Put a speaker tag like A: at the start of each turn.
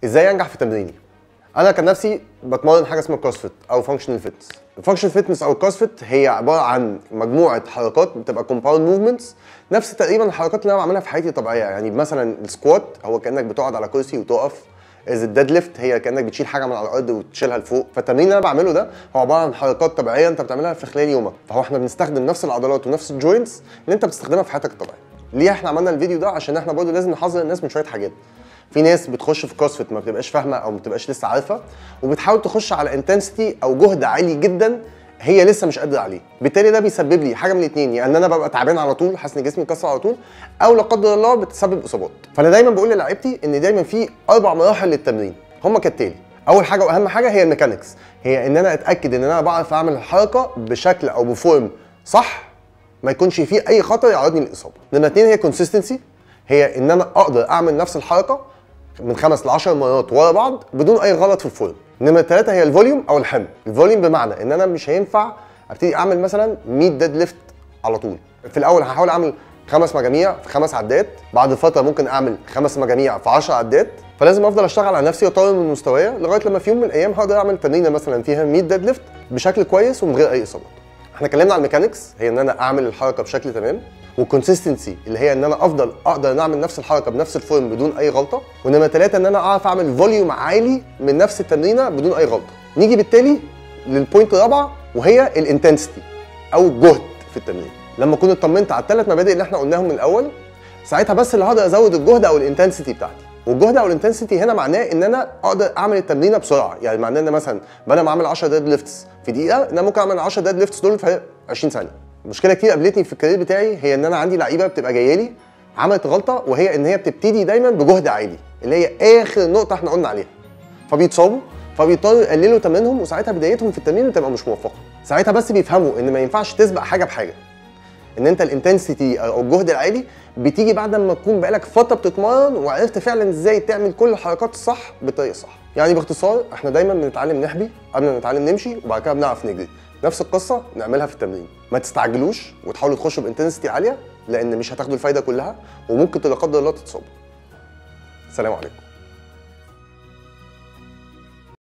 A: ازاي انجح في تمريني؟ انا كان نفسي بتمرن حاجة اسمها CrossFit او functional fitness. ال functional fitness او ال CrossFit هي عبارة عن مجموعة حركات بتبقى compound movements، نفس تقريبا الحركات اللي انا بعملها في حياتي الطبيعية. يعني مثلا ال squat هو كانك بتقعد على كرسي وتقف، ال deadlift هي كانك بتشيل حاجة من على الارض وتشيلها لفوق. فالتمرين اللي انا بعمله ده هو عبارة عن حركات طبيعية انت بتعملها في خلال يومك، فهو احنا بنستخدم نفس العضلات ونفس ال joints اللي انت بتستخدمها في حياتك الطبيعية. ليه احنا عملنا الفيديو ده؟ عشان احنا برضه لازم نحذر الناس من شوية حاجات. في ناس بتخش في CrossFit ما بتبقاش فاهمه او ما بتبقاش لسه عارفه، وبتحاول تخش على intensity او جهد عالي جدا هي لسه مش قادرة عليه. بالتالي ده بيسبب لي حاجة من الاثنين، يعني ان انا ببقى تعبان على طول، حاسس ان جسمي اتكسر على طول، او لا قدر الله بتسبب اصابات. فانا دايما بقول للاعيبتي ان دايما في 4 مراحل للتمرين، هما كالتالي. اول حاجة واهم حاجة هي ال mechanics، هي ان انا اتاكد ان انا بعرف اعمل الحركة بشكل او ب form صح، ما يكونش فيه اي خطر يعرضني للاصابة. نمره 2 هي consistency، هي ان انا اقدر اعمل نفس الحركة من 5 ل 10 مرات ورا بعض بدون اي غلط في ال form. نمره 3 هي ال volume او الحمل. ال volume بمعنى ان انا مش هينفع ابتدي اعمل مثلا 100 deadlift على طول. في الاول هحاول اعمل 5 مجاميع في 5 عدات، بعد فترة ممكن اعمل 5 مجاميع في 10 عدات. فلازم افضل اشتغل على نفسي واطور من مستوايا لغاية لما في يوم من الايام هقدر اعمل تمرينه مثلا فيها 100 deadlift بشكل كويس ومن غير اي اصابات. احنا اتكلمنا على ال mechanics، هي ان انا اعمل الحركة بشكل تمام، وال consistency اللي هي ان انا افضل اقدر اعمل نفس الحركة بنفس ال form بدون اي غلطه، ونمره 3 ان انا اعرف اعمل volume عالي من نفس التمرينه بدون اي غلطه. نيجي بالتالي لل point الرابعة وهي ال intensity او الجهد في التمرين. لما اكون اطمنت على الثلاث مبادئ اللي احنا قلناهم من الاول، ساعتها بس اللي هقدر ازود الجهد او ال intensity بتاعتي. والجهد او ال intensity هنا معناه ان انا اقدر اعمل التمرينه بسرعة، يعني معناه ان مثلا بدل ما اعمل 10 deadlifts في دقيقة، ان انا ممكن اعمل 10 deadlifts دول في 20 ثانية. مشكلة كتير قابلتني في ال career بتاعي هي ان انا عندي لعيبة بتبقى جاية لي عملت غلطه، وهي ان هي بتبتدي دايما بجهد عالي اللي هي اخر نقطة احنا قلنا عليها، فبيتصابوا، فبيضطروا يقللوا تمرينهم، وساعتها بدايتهم في التمرين بتبقى مش موفقة. ساعتها بس بيفهموا ان ما ينفعش تسبق حاجة بحاجة، ان انت ال intensity او الجهد العالي بتيجي بعد ما تكون بقالك فترة بتتمرن وعرفت فعلا ازاي تعمل كل الحركات الصح بالطريقة الصح. يعني باختصار احنا دايما بنتعلم نحبي قبل ما نتعلم نمشي، وبعد كده بنعرف نجري. نفس القصة نعملها في التمرين، ما تستعجلوش وتحاولوا تخشوا ب intensity عالية لان مش هتاخدوا الفايدة كلها، وممكن لا قدر الله تتصابوا. سلام عليكم.